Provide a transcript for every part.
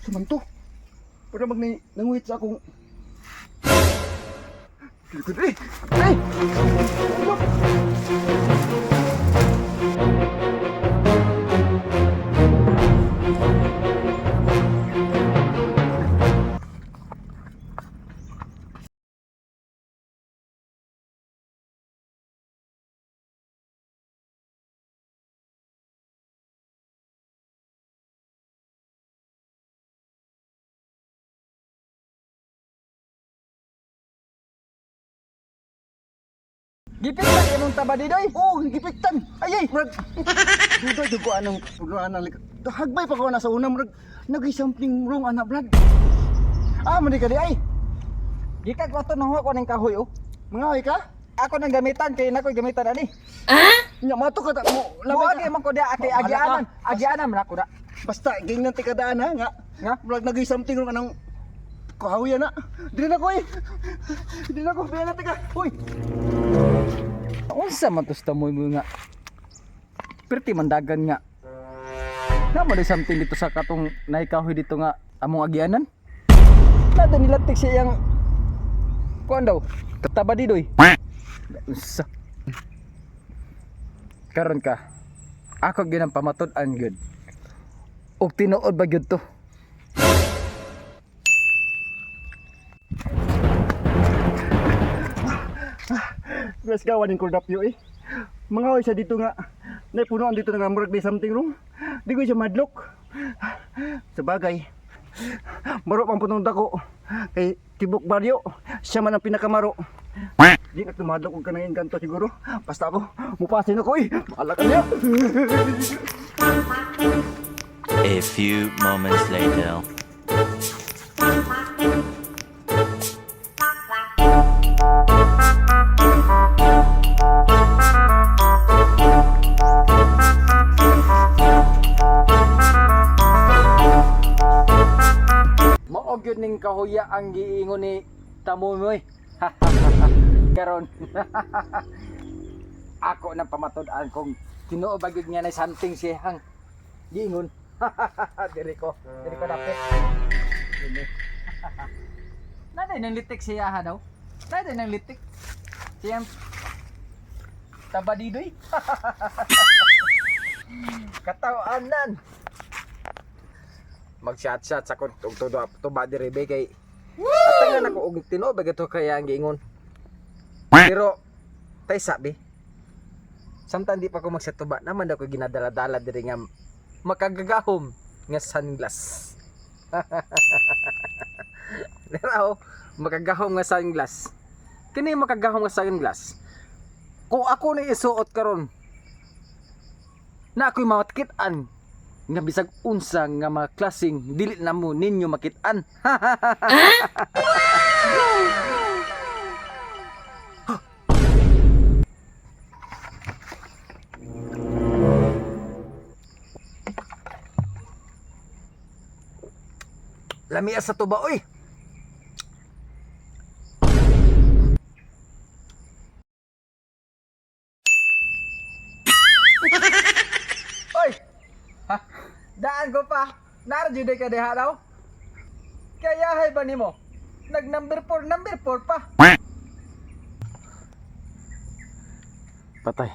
Saman to. Para mag nanguhit sa akong. Likod eh! Ay! Ano? Gipiktan imong taba didoy. Oo, gipiktan! Ay ay! Murag! Duda jud ko anong punuan ng likod. Hagbay pa ko na sa una, murag nagay something wrong ana brad. Ah, man di ka di ay! Gikan ko ato nang ko ning kahoy oh. Mga ka? Ako nang gamitan kay nakoy gamitan ani. Nya mato ka ta mo Labay labay ka man ko dia kay Bahala ka. agianan. Agianan man ako da. Basta gingnan ti kadaan ha nga. Nga? Murag nagay something wrong anong kahawian na. Dili na ko eh. Dili na ko biya na ti ka. Uy. Unsa man to sa tamoy mo nga? Perti mandagan nga. Na mo something dito sa katong naikahoy dito nga among agianan. Nada nilatik siya yang kuan daw. Taba didoy. Unsa? Karon ka. Ako gyud ang pamatud-an gyud. Og tinuod ba gyud to? Let's go aning kordapyo eh. Mga oy sa dito nga. Naipunuan dito nga murag may something wrong. Di ko siya madlok. Sa bagay. Maro pang punong dako. Kay tibok baryo, siya man ang pinakamaro. Di na tumadlok og kanang engkanto siguro. Basta ako, mupasin ako eh. Bahala ka niya. A few moments later. Mao gyud ning kahuya ang giingon ni Tamunoy. Karon. Ako nang pamatud-an kung tinuod ba gyud nga na something siyang giingon. Diri ko dapit. Dili. Naday nang litik siya ha daw. Naday nang litik. Siyang tabadidoy. Katawanan mag-shot-shot sa kon og tuba tuba diri be kay atangan ako og tinuod ba gyud to kaya ang giingon. Pero tay sabi samtang di pa ko magsatuba naman ako ginadala-dala diri nga makagagahom nga sunglass. Pero makagahom nga sunglass. Kini makagahom nga sunglass. Kung ako na isuot karon na ako'y mamakit-an nga bisag unsa nga mga klaseng dili na mo ninyo makit-an. Lamia sa tuba oy. Oy. Ha? Daan ko pa. Nara jud ka diha daw. Kaya hay ba nimo? Nag number 4, number 4 pa. Patay.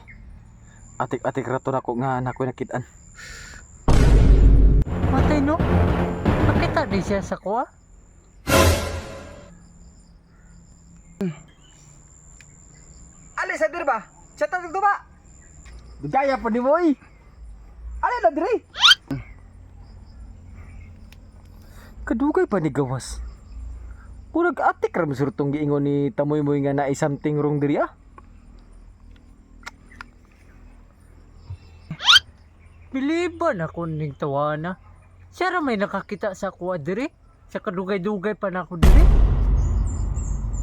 Atik-atik rato na ko nga anak ko nakit-an. Matay no? Nakita din siya sa kuha? Ali sa dir ba? Sa tatag tuba. Gaya pa ni boy. Ali na dire. Kadugay pa ni gawas. Murag atik ra man tong giingon ni Tamoy-moy nga naay something wrong diri ah. Biliban ako ning tawana. Siya ra may nakakita sa kuha diri. Sa kadugay-dugay pa na ako diri.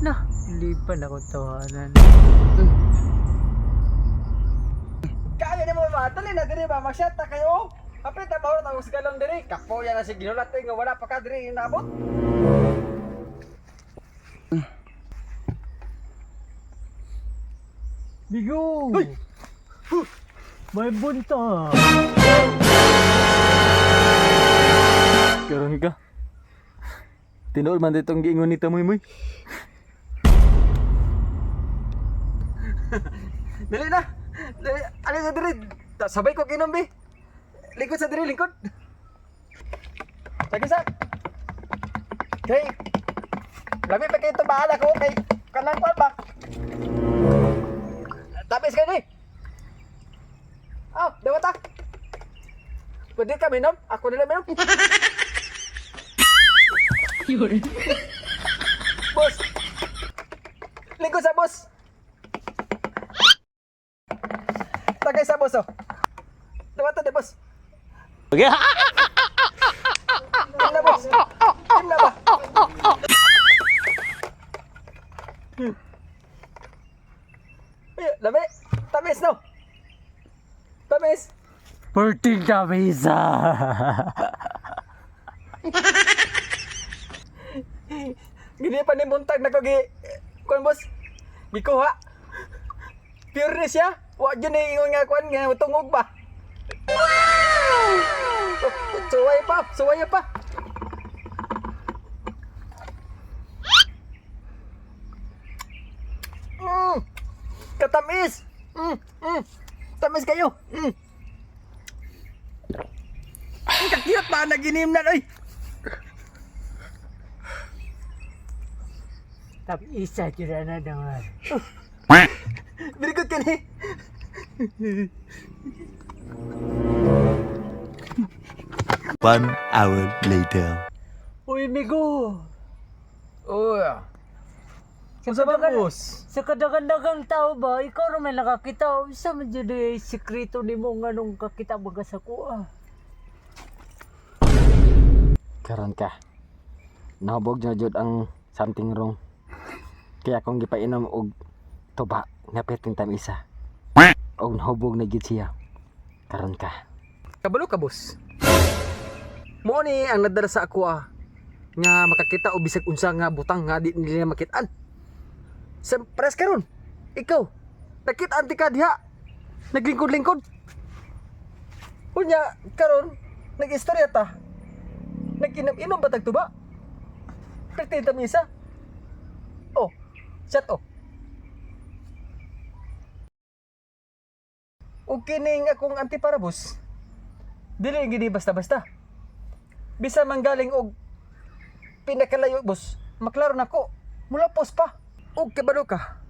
Na, biliban ako tawanan. Kaya ni mo ba? Dali na diri ba? Magshot ta kayo. Kapit na mahurot ang sigalong diri. Kapoya na si ginulat eh, nga wala pa ka diri inabot. Bigo! May bunta! Karon ka. Tinuod man ditong giingon ni Tamoy Moy. Dali na. Dali, alin sa diri. Sabay ko kinom bi. Lingkod sa diri, lingkod. Sige sa. Kay. Lami pa kayo tubahan ako kay kanang kwan ba? Tapis ka ni. Ah, dawata. Pwede ka minom? Ako nila minom. Boss. Lingkod sa boss. Tagay sa boss oh. Dawata de boss. Tim na boss. Tim na ba? Ay, lami. Tamis no. Tamis. Perting kamisa. Gini pa ni buntag na ko gi kuan boss. Gikuha. Pure ni siya. Wa jud ni ingon nga kuan nga tungog ba. Suway pa, suway pa. Katamis. Tamis kayo. Ang kakiyot ba naginim na oy. Tapisa jud na naman. Very good kini. 1 hour later. Uy, migo. Uy. Sa Unsa ba kadagan- boss? Sa kadagandagang tao ba, ikaw ra may nakakita. Unsa man jud eh, sikreto nimo nganong kakita baga sa kuha? Karon ka. Nahubog na jud ang something wrong. Kaya akong gipainom og tuba nga perting tamisa. Og nahubog na jud siya. Karon ka. Kabalo ka boss. Mao ni ang nadala sa ako ah, nga makakita og bisag unsa nga butang nga di nila makitaan. Sa pres karon. Ikaw nakit-an ti ka diha. Naglingkod-lingkod. Unya karon nag-istorya ta. Nag-inom-inom ba tagtuba? Perti tamisa. Oh, chat oh. Og kining akong antiparabos. Dili gini basta-basta. Bisa manggaling og pinakalayo boss, maklaro nako. Mulapos pa. Og kabalo ka.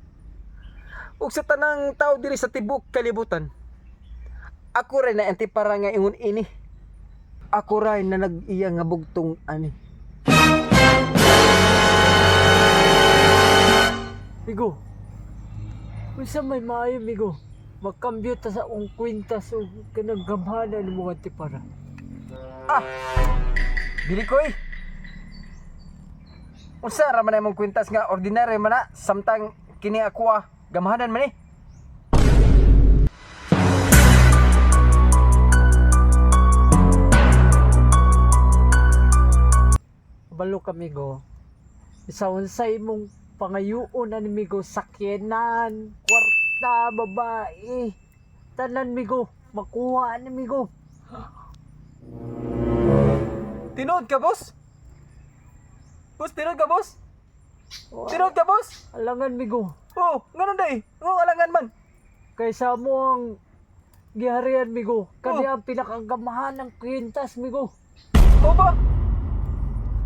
Og sa tanang tao diri sa tibok kalibutan. Ako rin na antipara nga ingon ini. Ako rin na nag-iya nga bugtong ani. Migo. Unsa may maayo, migo? Magkambyo ta sa akong kwintas o kanang gamhanan mo antipara. Ah! Dili ko eh. Unsa ra man imong kwintas nga ordinary man na samtang kini ako ah, gamhanan man eh. Balo ka, migo. Sa unsay imong pangayuon ani migo, sakyanan, kwarta, babae. Tanan, migo, makuha ani migo. Tinuod ka boss? Boss, tinuod ka boss? Tinuod ka boss? Alangan, migo. Oh, ngano day? Oh, alangan man. Kaysa mo ang giharian, migo. Kani Oh. ang pinakagamahan ng kwintas, migo. Oo ba?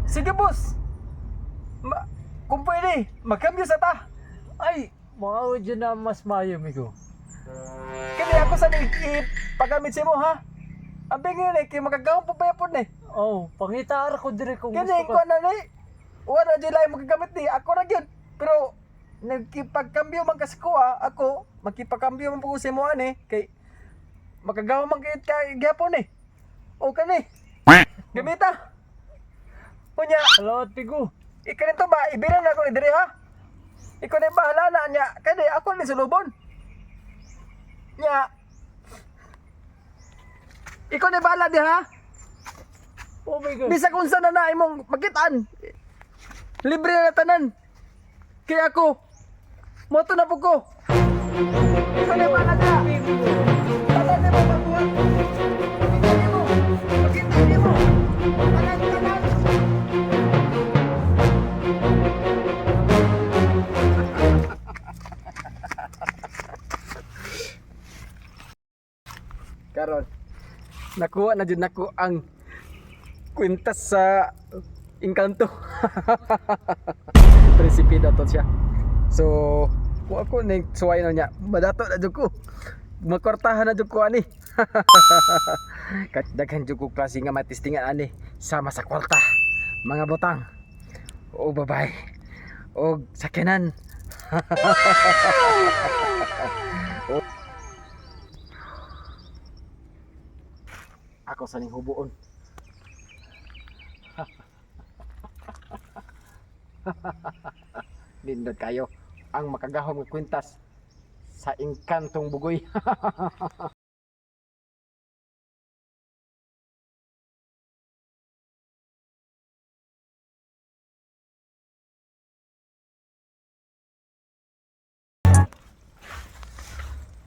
Sige boss. Ma kung pwede, magkambyo sa ta. Ay, mao dyan na mas maayo, migo. Kani ako sa ipagamit sa mo ha. Ang bingin eh, kay makagawang pa pa eh. Oh, pangitaar ko dire kung Kani gusto ko ka. na ni. Wala jud lahi magagamit ni. Ako ra gyud. Pero nagkipagkambyo man kasi ko ah, ako magkipagkambyo man po ko sa imo ani kay makagawa man kay ka gyapon eh. O kani. Gamita. Unya, Salamat, migo. ikanito ba ibilan na ako ni diri ha? Ikaw na bahala na niya. Kani ako ni sulubon. Nya. Ikaw na bahala di ha? Oh my God. Bisag unsa na na imong makitaan. Libre na tanan. Kaya ako moto na po ko. Ikaw na bahala diha. Tanan nimo mabuhat. Makita nimo. Makita nimo. Tanan tanan. Nakuha na jud nako ang kwintas sa engkanto. Prinsipe dato siya. So, wa ko ning suway na niya. Madato na jud ko. Makwartahan na jud ko ani. Kat daghan jud ko klase nga matistingan ani sama sa kwarta, mga butang, o babae, o sakyanan. Ako sa ning hubuon. Nindot kayo ang makagahom nga kwintas sa engkantong bugoy.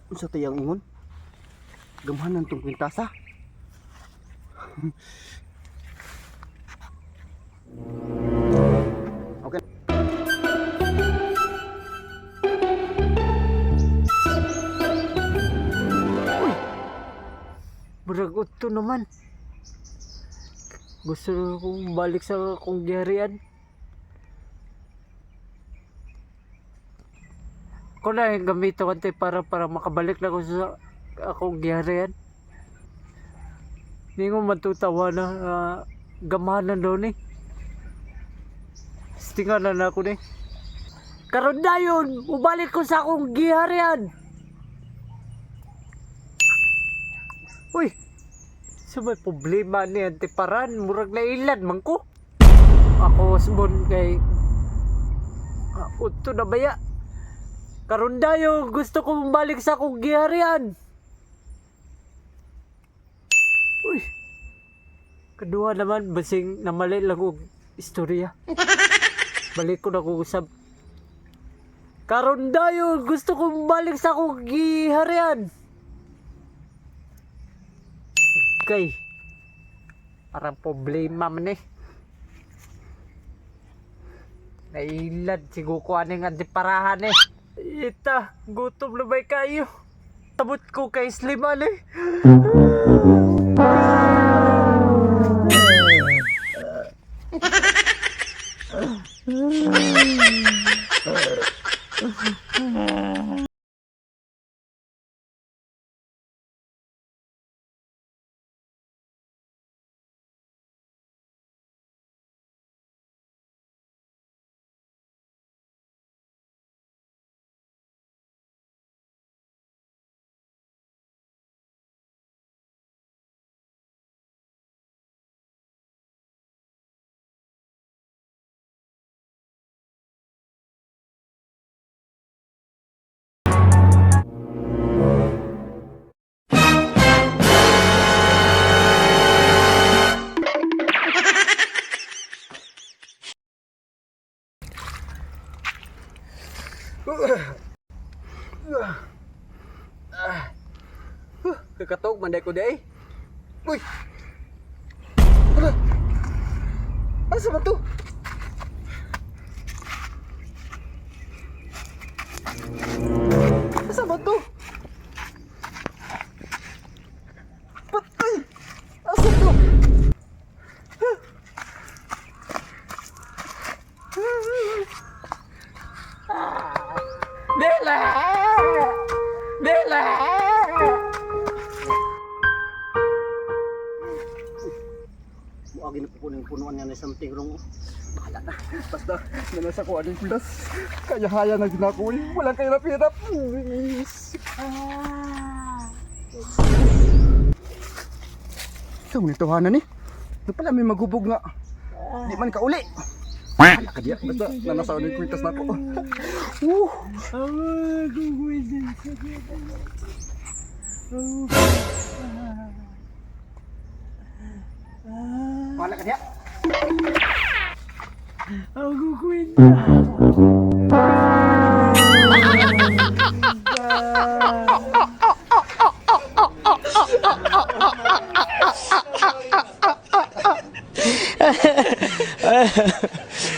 Unsa to yang ingon? Gamhanan tong kwintasa. Okay. Murag udto naman. Gusto kong balik sa akong giharian. Ko na yung gamito kante para para makabalik na ko sa akong giharian. Hindi ko matutawa na gamanan daw ni. Stingan na ako ni. Karon dayon, ubalik ko sa akong giharian. Uy, so may problema ni antiparan, murag na ilad man ko. Ako sabon kay udto na baya. Karon dayo gusto ko balik sa akong giharian. Uy. Kaduha naman basing namali lang og istorya. Balik ko na ko usab. Karon dayo gusto ko balik sa akong giharian. Okay. Parang problema man eh. Nailad siguro ko aning antiparahan eh. Ita, gutom na ba kayo? Tabot ko kay Slim eh. Kakatog man ko day. Uy. Ano? Asa man to? Asa man to? Patay! Asa to? Dela! Dela! Muagi na po ng punuan nga na something wrong. Bahala na. Basta nanasa ko aning kwintas. Kaya haya na gid nako eh. Walang kahirap-hirap. Sa ngunit tuhanan ni. Ano pala may maghubog nga. Di man kauli. Bahala ka diya. Basta nanasa ko ng kwintas nako. Woo! Ah, guguin. Bahala ka diya. Ang guguin.